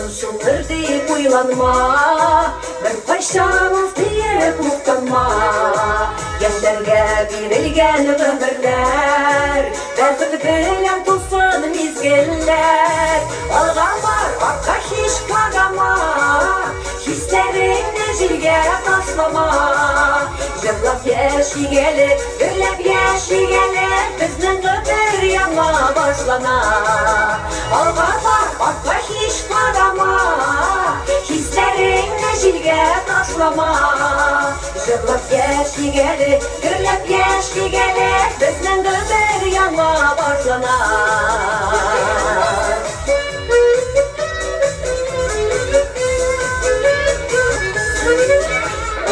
Көн суыныр дип уйланма, Беркайчан аз диеп мактанма. Яшьләргә бирелгән гомерләр, Бәхет белән тулсын мизгелләр. Алга бар, артка һич карама, Хисләреңне җилгә ташлама. Җырлап яшик әле, гөрләп яшик әле, Безнең гомер яңа башлана. Алга бар, артка һич карама, Хисләреңне җилгә ташлама. Җырлап яшик әле, гөрләп яшик әле, Безнең гомер яңа башлана.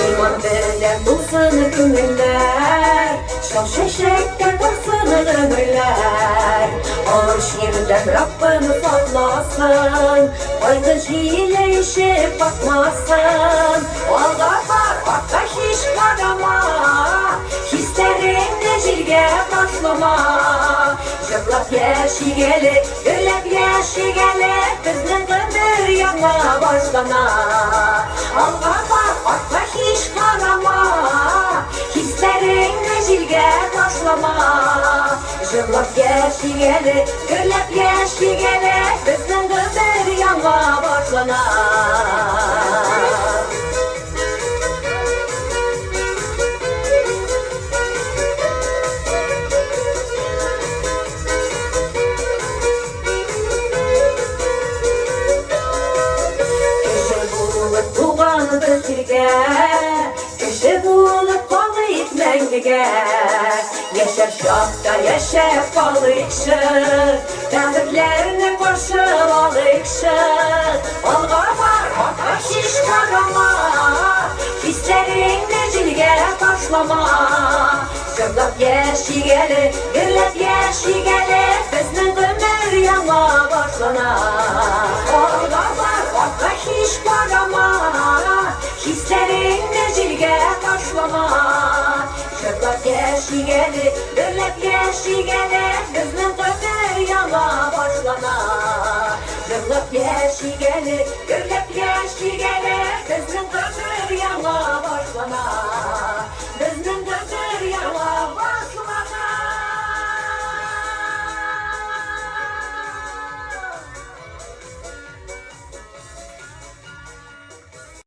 Иман белән тулсын күңелләр, Шау чәчәктә торсын гомерләр. Авыр чирдән Раббым сакласын, Кайгы җиле ишеп какмасын. Алга бар, артка һич карама, Хисләреңне җилгә ташлама. Җырлап яшик әле, Гөрләп яшик әле, безнең гомер яңа башлана. Алга бар, артка һич карама, Хисләреңне җилгә ташлама. Җырлап яшик әле, гөрләп яшик әле, безнең гомер яңа башлана. Кеше булып туганбыз җиргә, Кеше булып калыйк мәңгегә. Яшәр чакта яшәп калыйкчы, Бәхетләрне каршы алыйкчы. Алга бар, артка һич карама, Хисләреңне җилгә ташлама. Җырлап яшик әле, гөрләп яшик әле, Безнең гомер яңа башлана. Алга бар, артка һич карама, Хисләреңне җилгә ташлама. Җырлап яшик әле, гөрләп яшик әле, Безнең гомер яңа башлана. Җырлап яшик әле, гөрләп яшик әле, Безнең гомер яңа башлана.